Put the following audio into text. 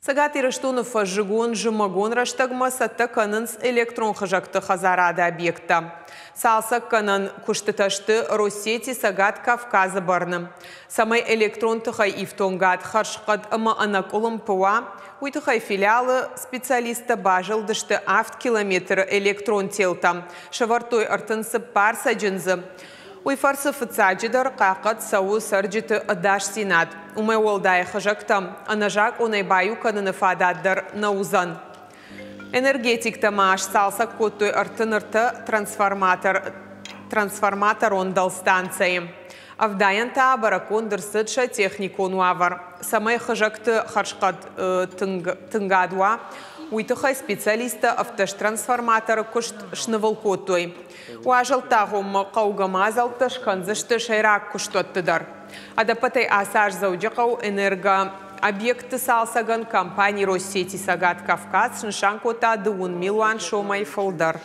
Цӕгат Ирыстоны фӕззыгон-зымӕгон рӕстӕгмӕ цӕттӕ кӕнынц электрон хызӕгты хӕдзарады объекттӕ. Цалцӕггӕнӕн куыстытӕ сты Россети Цӕгат Кавказ-ы бӕрны. Цӕмӕй электрон тыхӕй ифтонгад хӕрзхъӕд ӕмӕ ӕнӕкъуылымпы уа, уый тыххӕй филиалы специалисттӕ базылдысты 7 километры электрон телтӕм, сӕвӕрдтой 34 цӕджындзы. Уый фӕрцы фыццаджыдӕр хъахъхъӕд цӕуы цӕрджыты ӕдасдзинад. Уымӕй уӕлдай хызӕгтӕм ӕнӕзакъонӕй баиу кӕныны фадат дӕр нӕ уыдзӕн. Энергетиктӕ ма сцалцӕг кодтой 33 трансформаторон дӕлстанцӕйы. Ӕвдайӕн та бӕрӕггонд ӕрцыд сӕ техникон уавӕр. Цӕмӕй хызӕгты хӕрзхъӕд тынгад уа, уый тыххӕй специалисттӕ 17 трансформаторы куыст снывыл кодтой. Уазӕлтты агъоммӕ хъӕугӕ мадзӕлттӕ скӕндзысты сӕйраг куыстуӕтты дӕр. Ӕдӕппӕтӕй ацы аз Дзӕуджыхъӕуы энергообъектты цалцӕгӕн компани Россети Цӕгат Кавказ снысан кодта 2 милуан сомӕй фылдӕр.